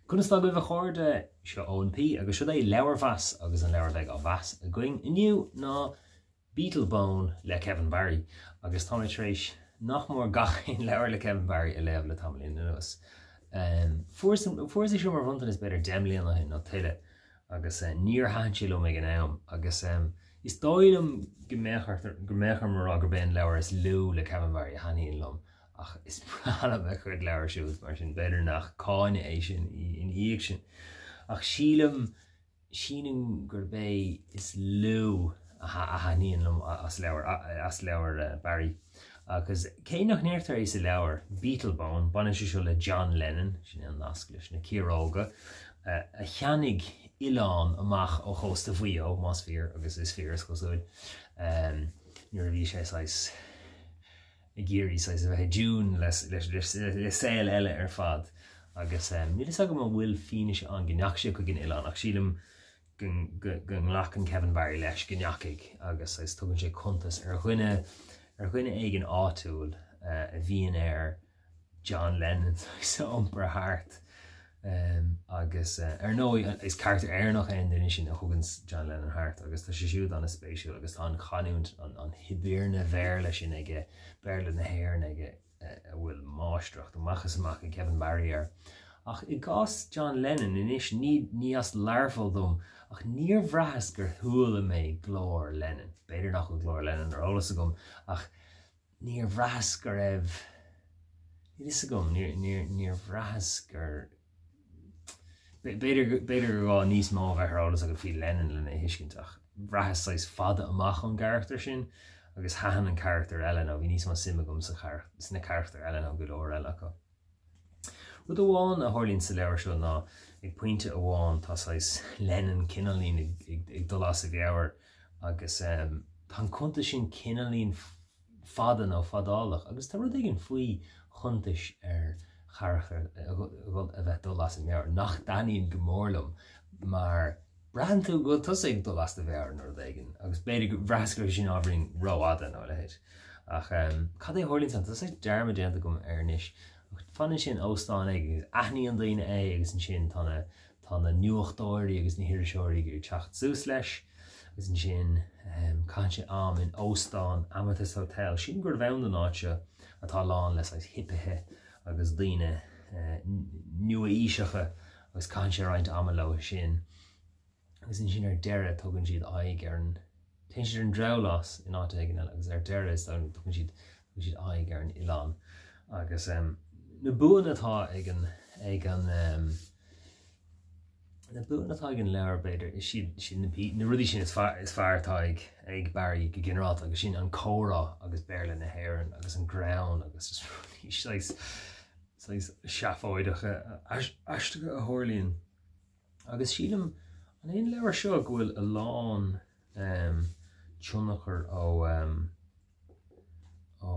Conas tá agaibh a chairde? Seo Eoin P agus seo é Leabharmheas agus an leabhar a bheidh á mheas againn inniu ná Beatlebone le Kevin Barry agus tá mé tar éis nach mór gach aon leabhar le Kevin Barry a léamh le tamaillín anuas. Fuaireas é seo mar bhronntanas b'fhéidir 10 mbliana ó shin nó tuilleadh agus níor thaitin sé liom ag an am agus is dóigh liom go mbeadh orm a rá gurb é an leabhar is lú le Kevin Barry a thaitníonn liom ach is breá liom a chuid leabhar siúd, mar sin b'fhéidir nach cáineadh é sin ina dhiaidh sin. Ach sílim, sílim gurb é is lú a thaitníonn liom as leabhar, as leabhar Barry. Agus cé nach ndeirtear é sa leabhar, Beatlebone, baineann sé seo le John Lennon, sin é an nasc leis na ciaróga, a cheannaigh oileán amach ó chósta Mhaigh Eo, más fíor, agus is fíor is cosúil, nuair a bhí sé saghas. ag iarraidh saghas a bheith i dtiún le saol eile ar fad agus níl fhios agam an bhfuil fianaise ann go ndeachaigh sé chuig an oileán ach sílim go nglacann Kevin Barry leis go ndeachaigh agus saghas tugann sé cuntas ar dhuine ar dhuine éigin áitiúil a bhíonn air John Lennon saghas a iompar thart. Agus ar ndóigh is carachtar Éireannach é an duine sin a thugann John Lennon thart agus tá sé siúd an-spéisiúil agus tá an chanúint, an Hibernia Bhéarla sin aige, Béarla na hÉireann aige a bhfuil máistreacht amach is amach ag Kevin Barry air. Ach i gcás John Lennon anois, ní ní as Learpholl dom ach níor bhraitheas gur chuala mé glór Lennon. B'fhéidir nach bhfuil glór Lennon ar eolas agam ach Níor bhraitheas go raibh, níl fhios agam, níor bhraitheas gur, b'fhéidir, b'fhéidir gur gá níos mó a bheith ar eolas agat faoi Lennon lena thuiscint ach bhraitheas saghas fada amach ón gcarachtar sin agus thaitin an carachtar eile nó bhí níos mó suim agam sa sna carachtair eile ná go leor eile acu. Rud amháin a tharlaíonn sa leabhar seo ná ag pointe amháin tá saghas Lennon cineáilín ag dul as a mheabhair agus tá an cuntas sin cineáilín fada nó fadálach agus tá rud éigin faoi chuntais ar charachtar a bheith ag dul as a meabhair nach dtaitníonn go mór liom mar braitheann tú go bhfuil tusa ag dul as do mheabhair nó rud éigin agus b'fhéidir go bhraitheas go raibh sin ábhairín rófhada nó a leithéid. Ach cad é a tharlaíonn ansin? Tá saghas dearmad déanta agam air anois. Ach fanann sé in óstán éigin agus aithníonn daoine é agus ansin tá na tá na nuachtóirí agus na hiriseoirí ag iarraidh teacht suas leis agus ansin caitheann sé am in óstán Amethyst Hotel. Sílim gurbh ann don áit seo atá lán le saghas hipithe agus daoine nua-aoiseacha agus caitheann sé roinnt ama leo sin agus ansin ar deireadh tugann siad aghaidh ar an téann siad ar an drabhlás in áit éigin eile agus ar deireadh is dóigh tugann siad tugann siad aghaidh ar an oileán agus na buanna atá ag an ag an na buanna atá ag an leabhar b'fhéidir is siad siad na na rudaí sin is fearr is fearr atá ag ag Barry go ginearálta agus sin an comhrá agus Béarla na hÉireann agus an greann agus just rudaí saghas saghas seafóideacha aisteacha a tharlaíonn. Agus sílim, an é an leabhar seo go bhfuil a lán tionchar ó ó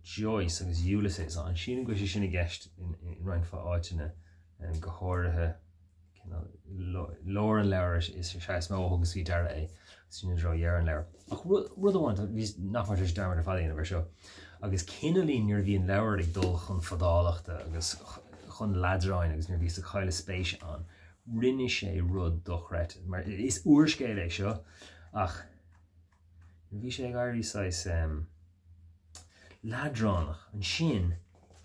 Joyce agus Ulysses ann. Sílim go bhfuil sé sin i gceist in roinnt mhaith áiteanna, go háirithe lár an leabhair is ea is mó a thugas faoi deara é, sin i dtreo dheireadh an leabhair. Ach rud amháin, bhí nach mar tar dearmad ar fad a dhéanamh air seo, agus cineáilín nuair a bhí an leabhar ag dul chun fadálachta agus chun leadráin agus nuair a bhíos ag cailleadh spéise ann, rinne sé rud dochreidte. Mar is úrscéal é seo ach nuair a bhí sé ag éirí saghas leadránach ansin,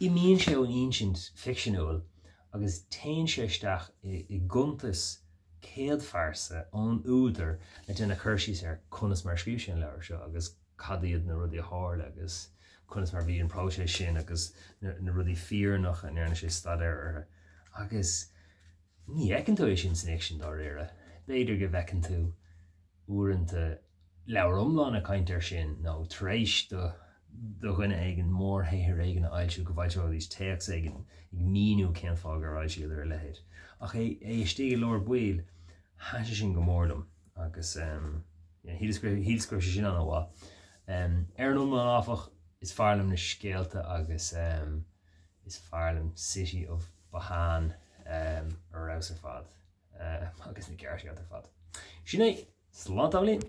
imíonn sé ón insint ficseanúil agus téann sé isteach i gcuntas céadphearsa ón údar ag déanamh cur síos ar conas mar a scríobh sé an leabhar seo agus cad iad na rudaí a tharla agus conas mar a bhí an próiseas sin agus na rudaí fírinneacha a ndearna sé staidéar orthu. Agus ní fheiceann tú é sin san fhicsean dáiríre. B'fhéidir go bhfeiceann tú uaireanta leabhar iomlán ag caint air sin nó tar éis do do dhuine éigin mórshaothar éigin a fhoilsiú go bhfoilseoidís téacs éigin ag míniú cén fáth gur fhoilsíodar a leithéid. Ach é é istigh i lár baill, thaitin sé sin go mór liom agus shíleas go shíleas go raibh sé sin an-mhaith. Ar an iomlán áfach, is fearr liom na scéalta agus is fearr liom City of Bohane ar fheabhas ar fad. agus na gearrscéalta ar fad. Sin é! Slán tamaillín!